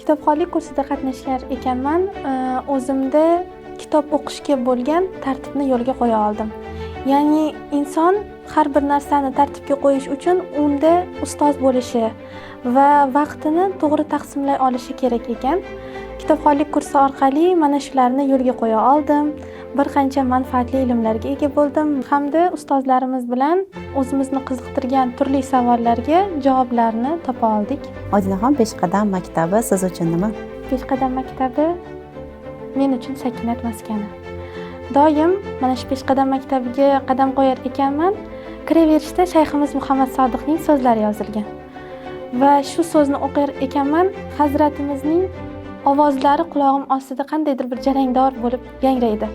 Kitobxonlik kursida qatnashgan ekanman, o'zimda kitob o'qishga bo'lgan tartibni yo'lga qo'ya oldim. Ya'ni inson har bir narsani tartibga qo'yish uchun unda ustoz bo'lishi va vaqtini to'g'ri taqsimlay olishi kerak ekan. Kitobxonlik kursi orqali mana shularni yo'lga qo'ya oldim. Bir qancha manfaatli ilmlarga ega bo'ldim hamda ustozlarimiz bilan o'zimizni qiziqtirgan turli savollarga javoblarni topa oldik. Odinaxon, Peshqadam maktabi siz uchun nima? Peshqadam maktabi men uchun sakinat maskani. Doim mana shu Peshqadam maktabiga qadam qo'yar ekanman, kiraverishda Shayximiz Muhammad Sodiqning so'zlari yozilgan. Va shu so'zni o'qir ekanman, hazratimizning ovozlari qulog'im ostida qandaydir bir jarangdor bo'lib yangraydi.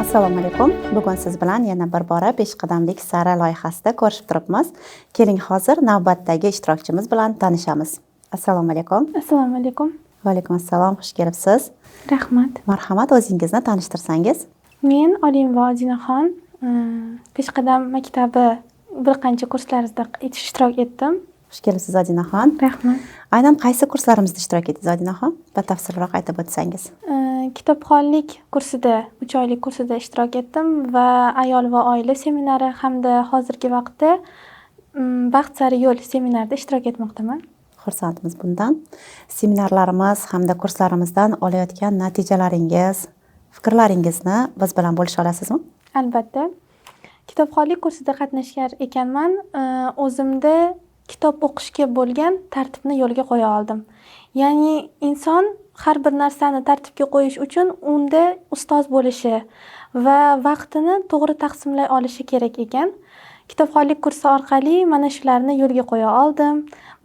Assalomu alaykum. Bugun siz bilan yana bir bora Peshqadamlik sari loyihasida ko'rishib turibmiz. Keling, hozir navbatdagi ishtirokchimiz bilan tanishamiz. Assalomu alaykum. Assalomu alaykum. Va alaykum assalom, xush kelibsiz. Rahmat. Marhamat, o'zingizni tanishtirsangiz. Men Olimova Odinaxon, Peshqadam maktabi bir qancha kurslarida ishtirok etdim. Xush kelibsiz, Odinaxon. Rahmat. Aynan qaysi kurslarimizda ishtirok etdingiz, Odinaxon? Batafsilroq aytib o'tsangiz. Kitobxonlik kursida, 3 oylik kursida ishtirok etdim va ayol va oila seminari hamda hozirgi vaqtda Baxt sari yo'l seminarida ishtirok etmoqdaman. Xursandmiz bundan. Seminarlarimiz hamda kurslarimizdan olayotgan natijalaringiz, fikrlaringizni biz bilan bo'lisha olasizmi? Albatta. Kitobxonlik kursida qatnashgan ekanman, o'zimda kitob o'qishga bo'lgan tartibni yo'lga qo'ya oldim. Ya'ni inson har bir narsani tartibga qo'yish uchun unda ustoz bo'lishi va vaqtini to'g'ri taqsimlay olishi kerak ekan. Kitobxonlik kursi orqali mana shularni yo'lga qo'ya oldim.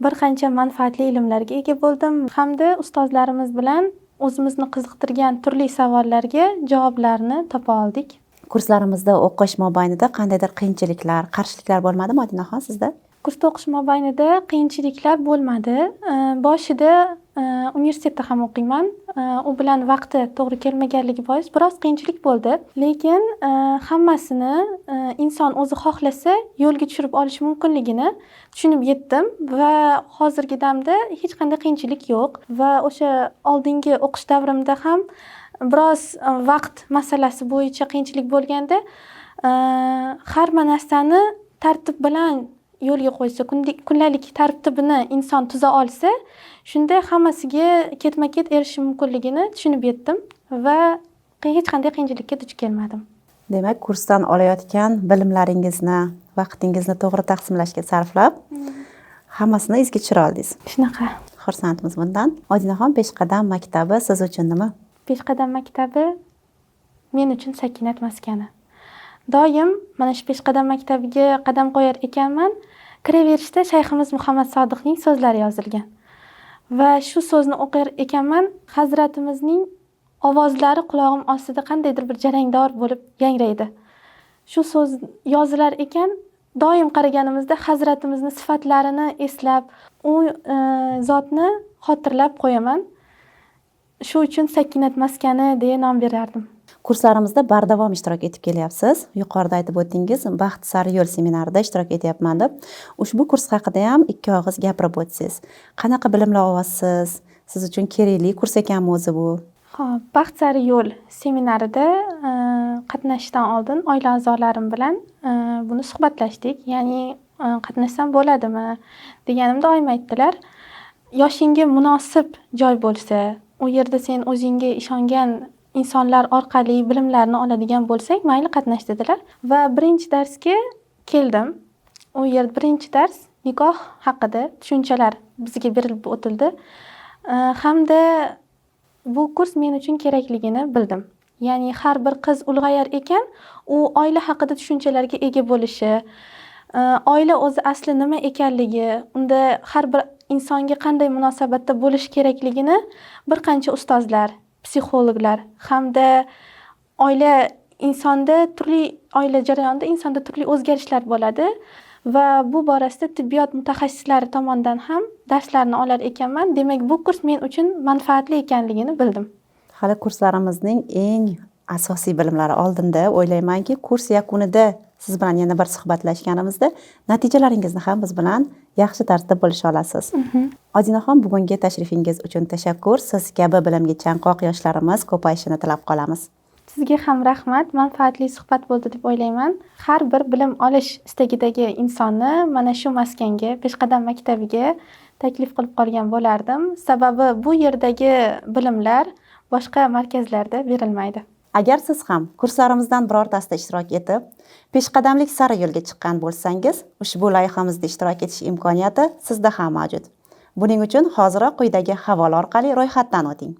Bir qancha manfaatli ilmlarga ega bo'ldim hamda ustozlarimiz bilan o'zimizni qiziqtirgan turli savollarga javoblarni topa oldik. Kurslarimizda o'qish mobaynida qandaydir qiyinchiliklar, qarshiliklar bo'lmadimi, Odinaxon, sizda? Kursda o'qish mobaynida qiyinchiliklar bo'lmadi. Boshida universitetda ham o'qiyman. U bilan vaqti to'g'ri kelmaganligi bois biroz qiyinchilik bo'ldi. Lekin hammasini inson o'zi xohlasa yo'lga tushirib olish mumkinligini tushunib yetdim va hozirgi damda hech qanday qiyinchilik yo'q va o'sha oldingi o'qish davrimda ham biroz vaqt masalasi bo'yicha qiyinchilik bo'lganda, har bir narsani tartib bilan yo'lga qo'ysa, kundalik tartibini inson tuza olsa, shunda hammasiga ketma-ket erishish mumkinligini tushunib yetdim va hech qanday qiyinchilikka duch kelmadim. Demak, kursdan olayotgan bilimlaringizni, vaqtingizni to'g'ri taqsimlashga sarflab, hammasini izga tushira oldingiz. Shunaqa. Xursandmiz bundan. Odinaxon, Peshqadam maktabi siz uchun nima? Peshqadam maktabi men uchun sakinat maskani. Doim mana shu Peshqadam maktabiga qadam qo'yar ekanman, kiraverishda Shayximiz Muhammad Sodiqning so'zlari yozilgan. Va shu so'zni o'qir ekanman, hazratimizning ovozlari qulog'im ostida qandaydir bir jarangdor bo'lib yangraydi. Shu so'z yozilar ekan, doim qaraganimizda hazratimizni sifatlarini eslab, u zotni xotirlab qo'yaman. Shu uchun sakinat maskani deya nom berardim. Kurslarimizda bardavom ishtirok etib kelyapsiz. Yuqorida aytib o'tdingiz, Baxt sari yo'l seminarida ishtirok etyapman deb. Ushbu kurs haqida ham ikki og'iz gapirib o'tsangiz. Qanaqa bilimlar olyapsiz? Siz uchun kerakli kurs ekanmi o'zi bu? Xo'p, Baxt sari yo'l seminarida qatnashishdan oldin oila a'zolarim bilan buni suhbatlashdik. Ya'ni qatnashsam bo'ladimi deganimda oyim aytdilar, yoshingga munosib joy bo'lsa, u yerda sen o'zingga ishongan insonlar orqali bilimlarni oladigan bo'lsang, mayli qatnash dedilar. Va birinchi darsga keldim. U yer birinchi dars nikoh haqida tushunchalar bizga berilib o'tildi. Hamda bu kurs men uchun kerakligini bildim. Ya'ni har bir qiz ulg'ayar ekan, u oila haqida tushunchalarga ega bo'lishi, oila o'zi asli nima ekanligi, unda har bir insonga qanday munosabatda bo'lish kerakligini bir qancha ustozlar, psixologlar hamda oila insonda turli oila jarayonida insonda turli o'zgarishlar bo'ladi va bu borasida tibbiyot mutaxassislari tomonidan ham darslarni olar ekanman. Demak, bu kurs men uchun manfaatli ekanligini bildim. Hali kurslarimizning eng asosiy bilimlari oldinda. O'ylaymanki, kurs yakunida Siz bilan yana bir suhbatlashganimizda natijalaringizni ham biz bilan yaxshi tarzda bo'lisha olasiz. Odinaxon, bugungi tashrifingiz uchun tashakkur. Siz kabi bilimga chanqoq yoshlarimiz ko'payishini tilab qolamiz. Sizga ham rahmat. Manfaatli suhbat bo'ldi deb o'ylayman. Har bir bilim olish istagidagi insonni mana shu maskanga, Peshqadam maktabiga taklif qilib qolgan bo'lardim. Sababi bu yerdagi bilimlar boshqa markazlarda berilmaydi. Agar siz ham kurslarimizdan birortasida ishtirok etib, peshqadamlik sari yo'lga chiqqan bo'lsangiz, ushbu loyihamizda ishtirok etish imkoniyati sizda ham mavjud. Buning uchun hoziroq quyidagi havola orqali ro'yxatdan o'ting.